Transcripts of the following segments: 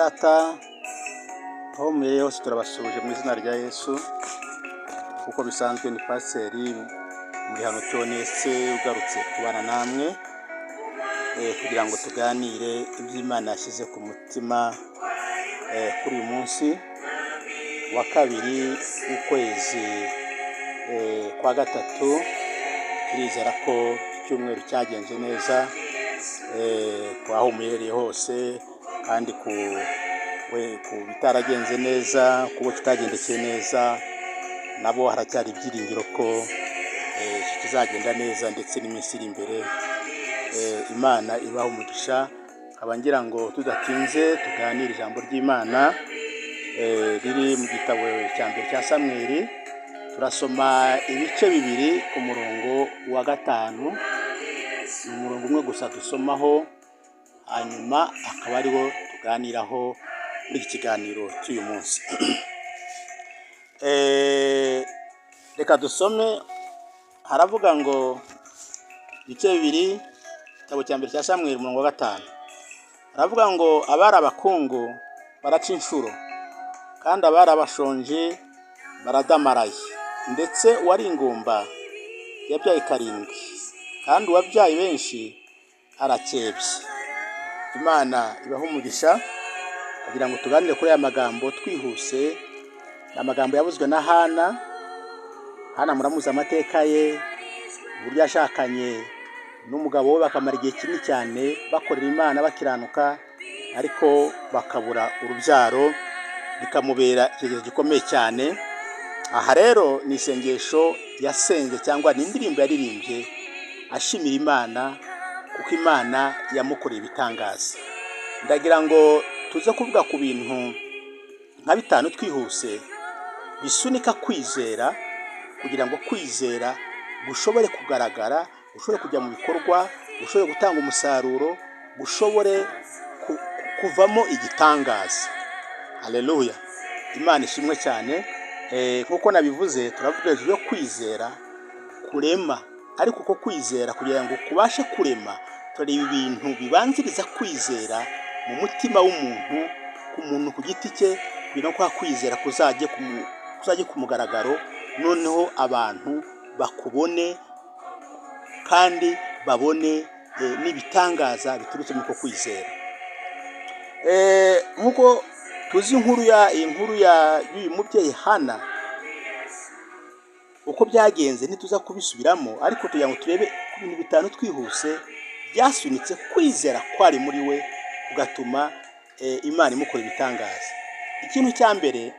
Data, aho muherereye hose turabasuhuje mu izina rya Yesu. Kuko bisanzwe ni Pasiteri Murihano Theoneste ugarutse kubana namwe kugira ngo tuganire iby'Imana yashyize ku mutima kuri uyu munsi wa kabiri w'ukwezi kwa gatatu. Turizera ko icyumweru cyagenze neza aho muherereye hose, kandi ku bitaragenze neza, kubo kitagendekeye neza, nabo haracyari ibyiringiro ko iki kizagenda neza, ndetse n'iminsi iri imbere. Imana ibaha umugisha. Nkaba ngira ngo tudatinze tuganire ijambo ry'Imana riri mu gitabo cya mbere cya Samweli. Turasoma ibice 2 ku murongo wa 5. Ni umurongo umwe gusa dusomaho, hanyuma akaba ariwo tuganiraho muri iki kiganiro cy'uyu munsi. Reka dusome. Haravuga ngo ibice 2, igitabo cya mbere cya Samweli, umurongo wa 5, haravuga ngo: "Abari abakungu baraca inshuro, kandi abari abashonji baradamaraye, ndetse uwari ingumba yabyaye karindwi, kandi uwabyaye benshi arakebye." Imana ibahe umugisha. Kugira ngo tuganire kuri aya magambo twihuse, ni amagambo yavuzwe na Hana. Hana muramuzi amateka ye, uburyo yashakanye n'umugabo we bakamara igihe kinini cyane bakorera Imana bakiranuka, ariko bakabura urubyaro, bikamubera ikigeragezo gikomeye cyane. Aha rero ni isengesho yasenze, cyangwa ni indirimbo yaririmbye ashimira Imana kuko Imana yamukoreye ibitangaza. Ndagira ngo tuze kuvuga ku bintu nka bitanu twihuse bisunika kwizera, kugira ngo kwizera gushobore kugaragara, gushobore kujya mu bikorwa, gushobore gutanga umusaruro, gushobore kuvamo igitangaza. Haleluya, Imana ishimwe cyane. Nk'uko nabivuze, turavuga hejuru yo kwizera kurema, ariko uko kwizera kugira ngo kubashe kurema, turareba ibintu bibanziriza kwizera mu mutima w'umuntu, ku muntu ku giti cye, kugira ngo kwa kwizera kuzajye ku mugaragaro, noneho abantu bakubone kandi babone n'ibitangaza biturutse muri uko kwizera. Nk'uko tuzi inkuru ya y'uyu mubyeyi Hana, uko byagenze ntituza kubisubiramo, ariko tugira ngo turebe ku bintu bitanu twihuse byasunitse kwizera kwari muri we, kugatuma Imana imukora ibitangaza. Ikintu cya mbere,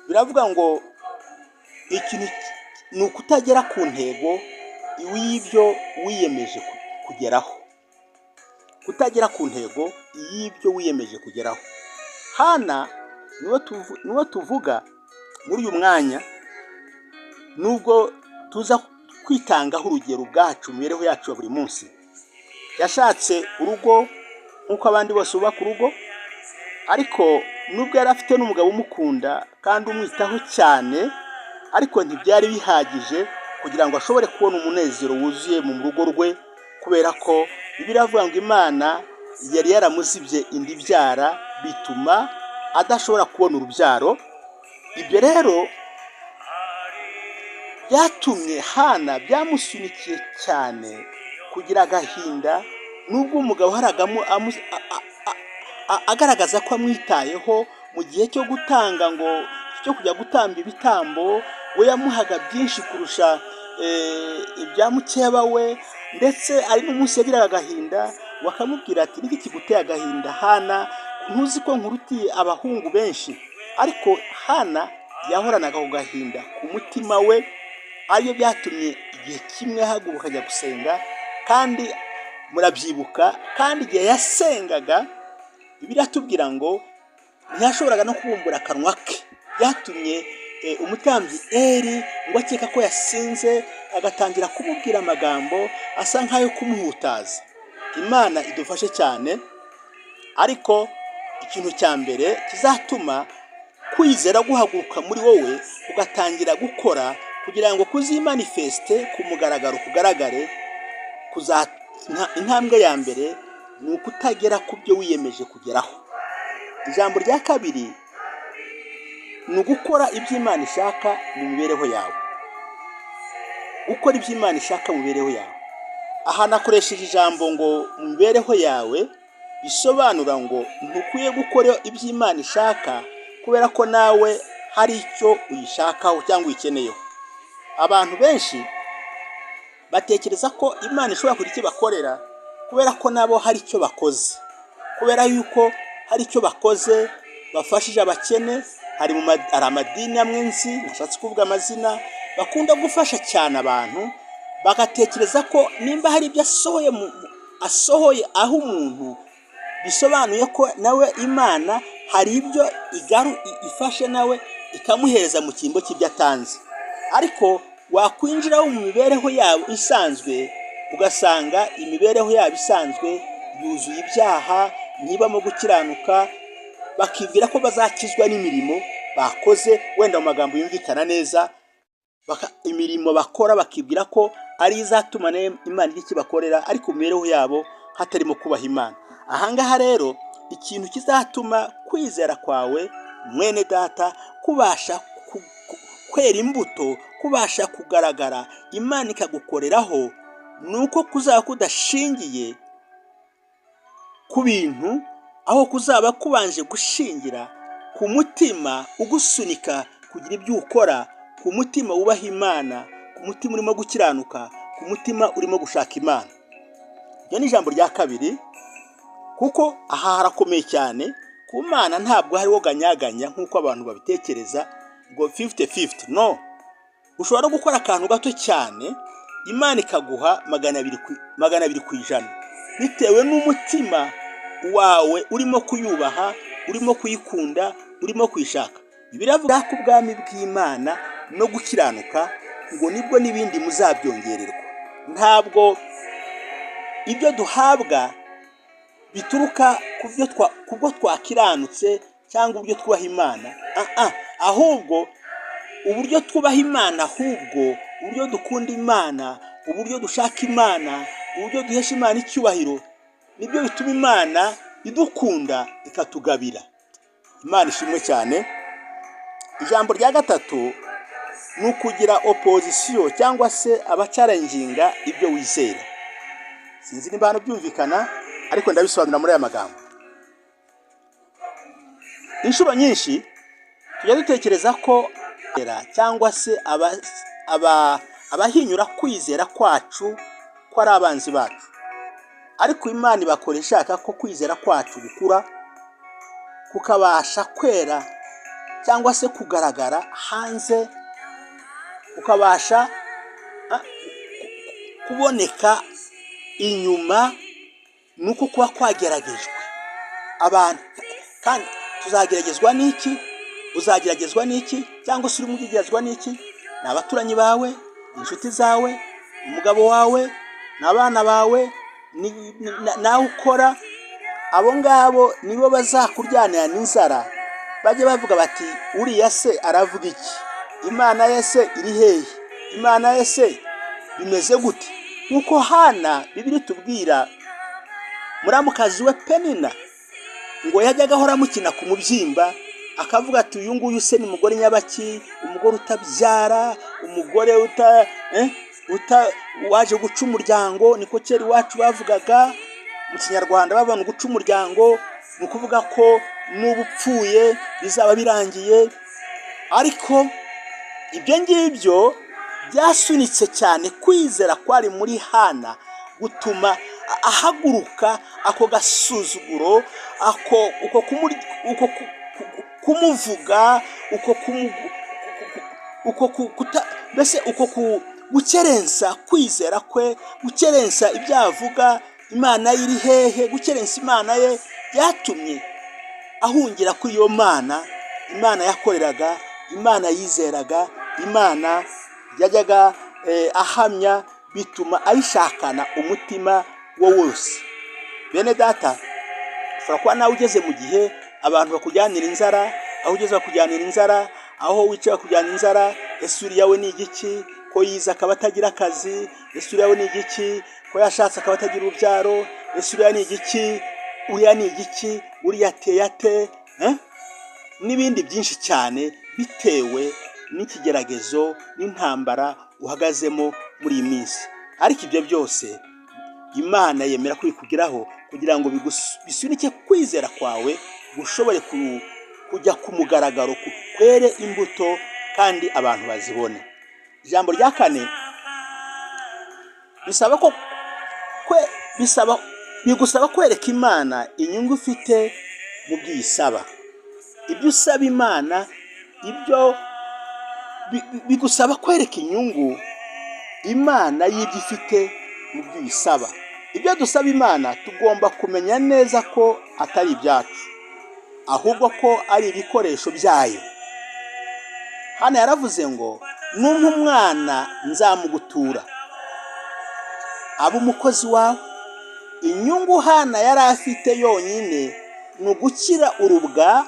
biravuga ngo ikintu ni ukutagera ku ntego y'ibyo wiyemeje kugeraho. Kutagera ku ntego y'ibyo wiyemeje kugeraho. Hana niwe tuvuga muri uyu mwanya, nubwo tuza kwitangaho urugero ubwacu mu mibereho yacu ya buri munsi. Yashatse urugo nk'uko abandi bose bubaka urugo, ariko nubwo yari afite n'umugabo umukunda kandi umwitaho cyane, ariko ntibyari bihagije kugira ngo ashobore kubona umunezero wuzuye mu rugo rwe, kubera ko Bibiliya iravuga ngo Imana yari yaramuzibye inda ibyara, bituma adashobora kubona urubyaro. Ibyo rero byatumye Hana, byamusunikiye cyane kugira agahinda, nubwo umugabo uhoraga agaragaza ko amwitayeho. Mu gihe cyo gutanga, ngo cyo kujya gutamba ibitambo, we yamuhaga byinshi kurusha ibya mukeba we. Ndetse ari n'umunsi yagiraga agahinda, bakamubwira ati: "Niki kiguteye agahinda, Hana? Ntuzi ko nkurutiye abahungu benshi?" Ariko Hana yahoranaga ako gahinda ku mutima we, ariyo byatumye igihe kimwe ahaguruka ajya gusenga. Kandi murabyibuka, kandi igihe yasengaga, biratubwira ngo ntiyashoboraga no kubumbura akanwa ke. Byatumye umutambyi Eri ngo akeka ko yasinze, agatangira kumubwira amagambo asa nk'ayo kumuhutaza. Imana idufashe cyane. Ariko ikintu cya mbere kizatuma kwizera guhaguruka muri wowe, ugatangira gukora kugira ngo kuzimanifeste ku mugaragaro, kugaragare, intambwe ya mbere ni ukutagera ku byo wiyemeje kugeraho. Ijambo rya kabiri ni ugukora ibyo Imana ishaka mu mibereho yawe. Gukora ibyo Imana ishaka mu mibereho yawe. Aha nakoresheje ijambo ngo mu mibereho yawe, bisobanura ngo ntukwiye gukora ibyo Imana ishaka kubera ko nawe hari icyo uyishakaho cyangwa uyikeneyeho. Abantu benshi batekereza ko Imana ishobora kugira icyo ibakorera kubera ko nabo hari icyo bakoze, kubera yuko hari icyo bakoze bafashije abakene. Hari amadini amwe nzi, ntashatse kuvuga amazina, bakunda gufasha cyane abantu, bagatekereza ko nimba hari ibyo asohoye aho umuntu, bisobanuye ko nawe Imana hari ibyo ifashe nawe ikamuhereza mu cyimbo cy'ibyo atanze. Ariko wakwinjiraho mu mibereho yabo isanzwe, ugasanga imibereho yabo isanzwe yuzuye ibyaha, ntibamo gukiranuka, bakibwira ko bazakizwa n'imirimo bakoze, wenda mu magambo yumvikana neza, imirimo bakora bakibwira ko ari izatuma Imana igira icyo ibakorera, ariko mu mibereho yabo hatarimo kubaha Imana. Aha ngaha rero ikintu kizatuma kwizera kwawe, mwene data, kubasha kwera imbuto, kubasha kugaragara, Imana ikagukoreraho, ni uko kuzaba kudashingiye ku bintu, aho kuzaba kubanje gushingira ku mutima ugusunika kugira ibyo ukora, ku mutima wubaha Imana, ku mutima urimo gukiranuka, ku mutima urimo gushaka Imana. Iryo ni ijambo rya kabiri, kuko aha harakomeye cyane. Ku Mana ntabwo hariho ganyaganya nk'uko abantu babitekereza ngo 50-50. No, ushobora no gukora akantu gato cyane, Imana ikaguha 200%, bitewe n'umutima wawe urimo kuyubaha, urimo kuyikunda, urimo kuyishaka. Biravuga ko ubwami bw'Imana no gukiranuka ngo nibwo n'ibindi muzabyongererwa. Ntabwo ibyo duhabwa bituruka kubwo twakiranutse cyangwa uburyo twubaha Imana, ahubwo uburyo twubaha Imana, ahubwo uburyo dukunda Imana, uburyo dushaka Imana, uburyo duhesha Imana icyubahiro, nibyo bituma Imana idukunda ikatugabira. Imana ishimwe cyane. Ijambo rya gatatu ni ukugira opposition cyangwa se abachallenginga ibyo wizera. Sinzi niba hano byumvikana, ariko ndabisobanura muri aya magambo. Inshuro nyinshi tujya dutekereza ko cyangwa se abahinyura kwizera kwacu ko ari abanzi bacu, ariko Imana ibakora ishaka ko kwizera kwacu gukura, kukabasha kwera cyangwa se kugaragara hanze, kukabasha kuboneka inyuma, nuko kuba kwageragejwe abantu. Kandi tuzageragezwa n'iki? Uzageragezwa n'iki? Cyangwa se urimo ugeragezwa n'iki? Ni abaturanyi bawe, ni inshuti zawe, umugabo wawe, ni abana bawe, nawe ukora. Abo ngabo nibo bazakuryanira n'inzara, bajye bavuga bati uriya se aravuga iki? Imana ye se iri hehe? Imana ye se bimeze gute? Nk'uko Hana Bibiliya itubwira, muramukazi we Penina ngo yajyaga ahora amukina ku mubyimba, akavuga ati uyu nguyu se ni umugore nyabaki, umugore utabyara, umugore uta waje guca umuryango. Niko kera iwacu bavugaga mu Kinyarwanda, bavuga ngo guca umuryango ni ukuvuga ko n'uba upfuye bizaba birangiye. Ariko ibyo ngibyo byasunitse cyane kwizera kwari muri Hana, gutuma ahaguruka ako gasuzuguro, ako uko uko kumuvuga, uko kuta, mbese uko gukerensa kwizera kwe, gukerensa ibyo avuga, Imana ye iri hehe, gukerensa Imana ye, byatumye ahungira kuri iyo Mana, Imana yakoreraga, Imana yizeraga, Imana yajyaga ahamya, bituma ayishakana umutima wo wose. Bene data, ushobora kuba nawe ugeze mu gihe abantu bakujyanira inzara, aho ugeze bakujyanira inzara, aho wicaye bakujyana inzara. Ese uriya we ni igiki ko yize akaba atagira akazi? Ese uriya we ni igiki ko yashatse akaba atagira urubyaro? Ese uriya ni igiki? Uriya ni igiki? Uriya ateye ate? Eh? N'ibindi byinshi cyane, bitewe n'ikigeragezo n'intambara uhagazemo muri iyi minsi. Ariko ibyo byose Imana yemera ko bikugeraho kugira ngo bisunike kwizera kwawe gushobore kujya ku mugaragaro, kwere imbuto kandi abantu bazibone. Ijambo rya kane, bisaba ko kwe, bisaba bigusaba kwereka Imana inyungu ufite mu byo uyisaba. Ibyo usaba Imana, ibyo bigusaba kwereka inyungu Imana y'ibyo ifite mu byo uyisaba. Ibyo dusaba Imana, tugomba kumenya neza ko atari ibyacu, ahubwo ko ari ibikoresho byayo. Hano yaravuze ngo: "Numpa umwana, nzamugutura abe umukozi wawe." Inyungu Hana yari afite yonyine ni ugukira urubwa,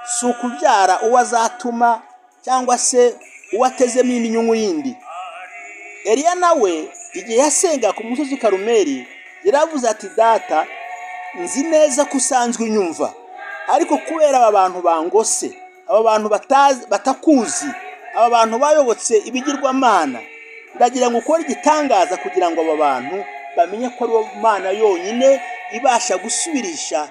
si ukubyara uwo azatuma cyangwa se uwo atezemo indi nyungu yindi. Eliya nawe, igihe yasenga ku musozi Karumeli, yaravuze ati: "Data, nzi neza ko usanzwe unyumva, ariko kubera aba bantu bangose, aba bantu batakuzi, aba bantu bayobotse ibigirwamana, ndagira ngo ukore igitangaza kugira ngo aba bantu bamenye ko ari wowe Mana yonyine ibasha gusubirisha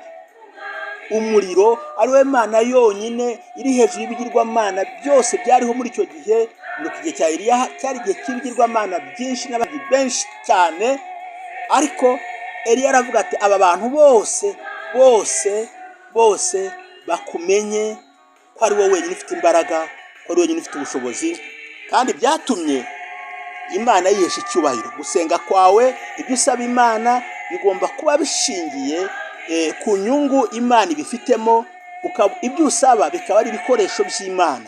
umuriro, ari we Mana yonyine iri hejuru y'ibigirwamana byose byariho muri icyo gihe." Ni ku gihe cya Eliya, cyari igihe cy'ibigirwamana byinshi n'abandi benshi cyane. Ariko Eliya aravuga ati: "Aba bantu bose bose bose bakumenye ko ari wowe wenyine ufite imbaraga, ko ari wowe wenyine ufite ubushobozi." Kandi byatumye Imana yihesha icyubahiro. Gusenga kwawe, ibyo usaba Imana bigomba kuba bishingiye ku nyungu Imana ibifitemo, ibyo usaba bikaba ari ibikoresho by'Imana.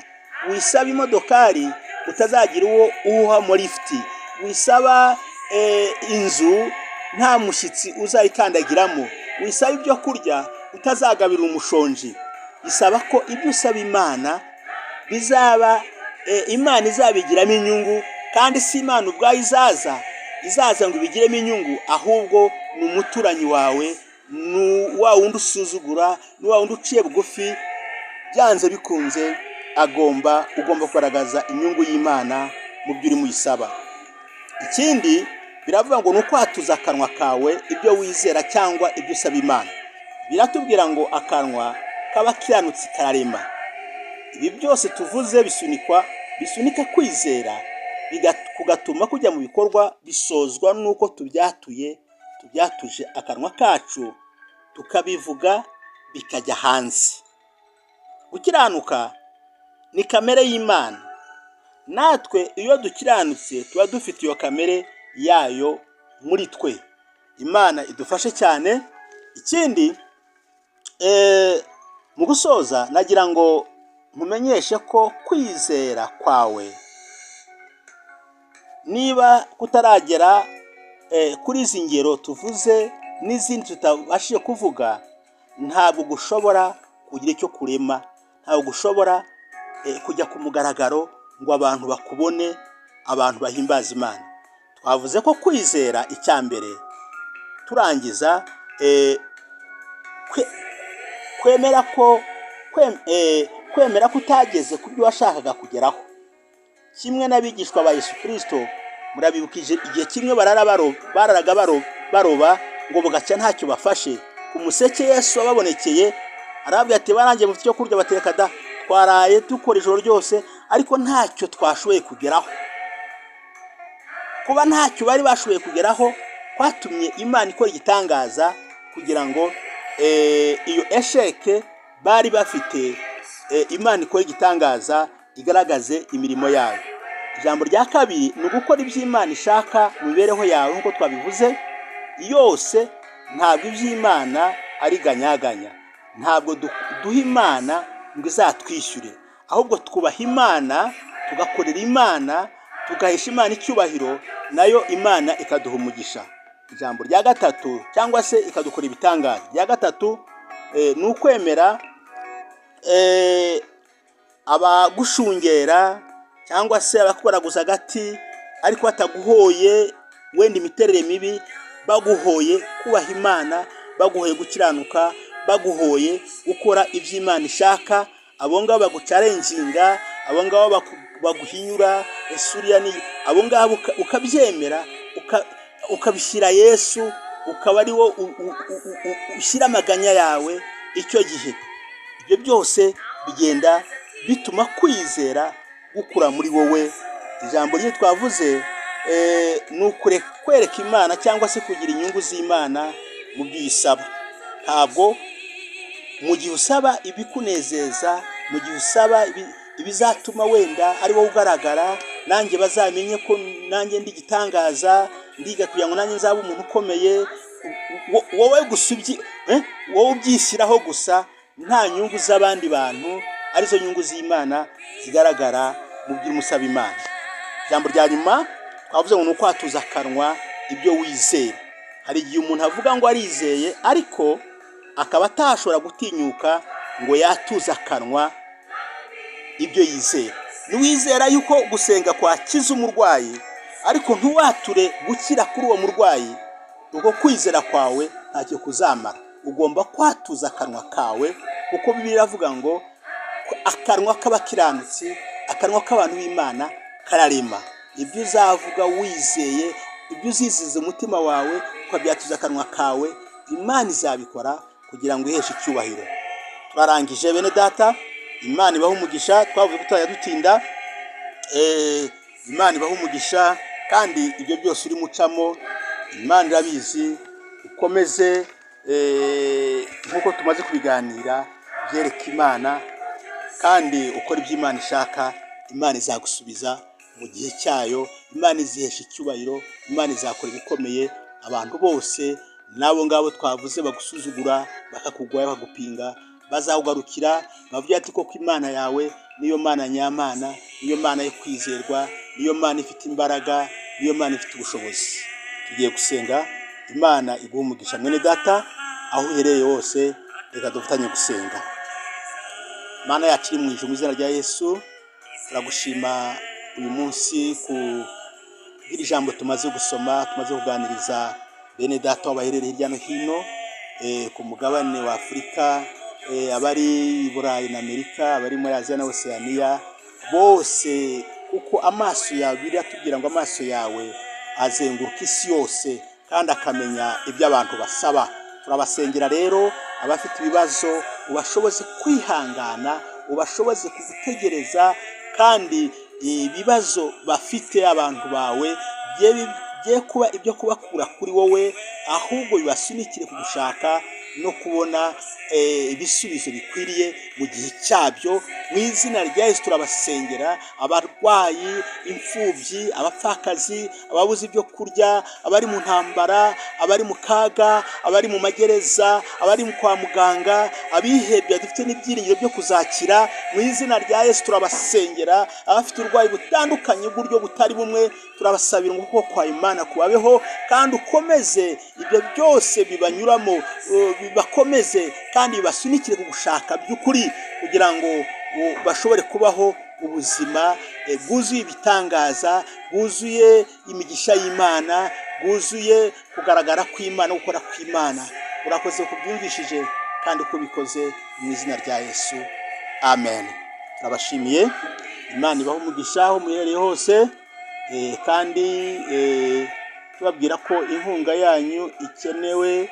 Wisaba imodokari utazagira uwo uwuha muri lifuti, wisaba inzu nta mushyitsi uzayikandagiramo, wisaba ibyo kurya utazagabira umushonji. Bisaba ko ibyo usaba Imana bizaba Imana izabigiramo inyungu, kandi si Imana ubwayo izaza ngo ibigiremo inyungu, ahubwo ni umuturanyi wawe, ni wa wundi usuzugura, ni wa wundi uciye bugufi. Byanze bikunze ugomba kugaragaza inyungu y'Imana mu byo urimo uyisaba. Ikindi biravuga ngo ni ukwatuza akanwa kawe ibyo wizera cyangwa ibyo usaba Imana. Biratubwira ngo akanwa k'abakiranutsi kararema. Ibi byose tuvuze bisunika kwizera, kugatuma kujya mu bikorwa, bisozwa n'uko tubyatuye, tubyatuje akanwa kacu, tukabivuga bikajya hanze. Gukiranuka ni kamere y'Imana. Natwe iyo dukiranutse tuba dufite iyo kamere yayo muri twe. Imana idufashe cyane. Ikindi, mu gusoza, nagira ngo nkumenyeshe ko kwizera kwawe niba kutaragera kuri izi ngero tuvuze n'izindi tutabashije kuvuga, ntabwo gushobora kugira icyo kurema, ntabwo gushobora kujya ku mugaragaro ngo abantu bakubone, abantu bahimbaza Imana. Twavuze ko kwizera, icya mbere turangiza, kwemera ko utageze ku byo washakaga kugeraho. Kimwe n'abigishwa ba Yesu Kirisito, murabibukije, igihe kimwe bararaga baroba ngo bugacya ntacyo bafashe. Ku museke Yesu wababonekeye arababwira ati: "Barangiye, mufite icyo kurya?" Batereka da, twaraye dukora ijoro ryose ariko ntacyo twashoboye kugeraho. Kuba ntacyo bari bashoboye kugeraho kwatumye Imana ikora igitangaza kugira ngo iyo échec bari bafite, Imana ikora igitangaza igaragaze imirimo yayo. Ijambo rya kabiri ni ugukora ibyo Imana ishaka mu mibereho yawe. Nk'uko twabivuze yose, ntabwo iby'Imana ari ganyaganya. Ntabwo duha Imana ngo izatwishyure, ahubwo twubaha Imana, tugakorera Imana, tugahesha Imana icyubahiro, nayo Imana ikaduha umugisha. Ijambo rya gatatu, cyangwa se ikadukora ibitangaza. Rya gatatu ni ukwemera abagushungera cyangwa se abakoraguza agati ariko bataguhoye wenda imiterere mibi. baguhoye kubaha Imana, baguhoye gukiranuka, baguhoye gukora ibyo Imana ishaka, abo ngabo baguchallenginga, abo ngabo baguhinyura, ese uriya ni abo ngabo, ukabyemera, ukabishyira Yesu, ukaba ari wo ushyira amaganya yawe. Icyo gihe ibyo byose bigenda bituma kwizera gukura muri wowe. Ijambo ryo twavuze ni kwereka Imana cyangwa se kugira inyungu z'Imana mu byo uyisaba. Ntabwo mu gihe usaba ibikunezeza, mu gihe usaba ibizatuma wenda ari wowe ugaragara, nanjye bazamenye ko nanjye ndi igitangaza, ndiga kugira ngo nanjye nzabe umuntu ukomeye, wowe gusa wowe ubyishyiraho gusa, nta nyungu z'abandi bantu, arizo nyungu z'Imana zigaragara mu byo urimo usaba Imana. Ijambo rya nyuma twavuze ngo ni ukwatuza akanwa ibyo wizera. Hari igihe umuntu avuga ngo arizeye, ariko akaba atashobora gutinyuka ngo yatuze akanwa ibyo yizera. Niwizera yuko gusenga kwakiza umurwayi, ariko ntiwature gukira kuri uwo murwayi, ubwo kwizera kwawe ntacyo kuzamara. Ugomba kwatuza akanwa kawe, kuko Bibiliya iravuga ngo akanwa k'abakiranutsi, akanwa k'abantu b'Imana kararema. Ibyo uzavuga wizeye, ibyo uziziza umutima wawe ukabyatuza akanwa kawe, Imana izabikora kugira ngo iheshe icyubahiro. Turarangije bene data, Imana ibahe umugisha. Twavuze ko tutajya dutinda. Imana ibahe umugisha, kandi ibyo byose urimo ucamo Imana irabizi. Ukomeze nk'uko tumaze kubiganira, byereke Imana kandi ukora ibyo Imana ishaka. Imana izagusubiza mu gihe cyayo, Imana izihesha icyubahiro, Imana izakora ibikomeye. Abantu bose n'abo ngabo twavuze bagusuzugura, bakakugwaya, bakagupinga, bazakugarukira bavuge ati koko Imana yawe niyo Mana nyamana, niyo Mana yo kwizerwa, niyo Mana ifite imbaraga, niyo Mana ifite ubushobozi. Tugiye gusenga. Imana iguha umugisha mwene data, aho uherereye hose. Reka dufatanye gusenga. Mana yacu iri mu ijuru, mu izina rya Yesu turagushima uyu munsi ku bw'iri jambo tumaze gusoma, tumaze kuganiriza bene data aho baherereye hirya no hino ku mugabane wa Afurika, abari i Burayi na Amerika, abari muri Aziya na Oceania bose, kuko amaso yawe, Bibiliya iratubwira ngo amaso yawe azenguruka isi yose kandi akamenya ibyo abantu basaba. Turabasengera rero, abafite ibibazo ubashoboze kwihangana, ubashoboze kugutegereza, kandi ibibazo bafite abantu bawe bye kuba ibyo kubakura kuri wowe, ahubwo bibasunikire kugushaka no kubona ibisubizo bikwiriye mu gihe cyabyo. Mu izina rya Yesu turabasengera, abarwayi, imfubyi, abapfakazi, ababuze ibyo kurya, abari mu ntambara, abari mu kaga, abari mu magereza, abari kwa muganga, abihebye badafite n'ibyiringiro byo kuzakira. Mu izina rya Yesu turabasengera, abafite uburwayi butandukanye bw'uburyo butari bumwe, turabasabira ngo ukuboko kwa Imana kubabeho, kandi ukomeze ibyo byose bibanyuramo, bibakomeze kandi bibasunikire kugushaka by'ukuri, kugira ngo bashobore kubaho ubuzima bwuzuye ibitangaza, bwuzuye imigisha y'Imana, bwuzuye kugaragara kw'Imana, gukora kw'Imana. Urakoze kubyumvishije kandi uko ubikoze, mu izina rya Yesu, amen. Turabashimiye, Imana ibahe umugisha aho muherereye hose, kandi tubabwira ko inkunga yanyu ikenewe.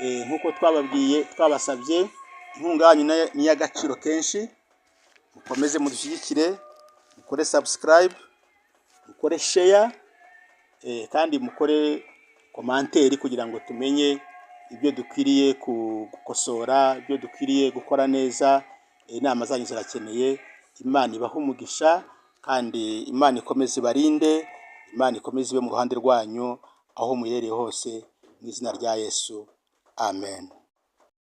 Nk'uko twababwiye, twabasabye inkunga yanyu ni iy'agaciro kenshi. Mukomeze mudushyigikire, mukore subscribe, mukore share, kandi mukore commentaire kugira ngo tumenye ibyo dukwiriye gukosora, ibyo dukwiriye gukora neza. Inama zanyu zirakeneye. Imana ibahe umugisha kandi Imana ikomeze ibarinde, Imana ikomeze ibe mu ruhande rwanyu aho muherereye hose, mu izina rya Yesu, amen.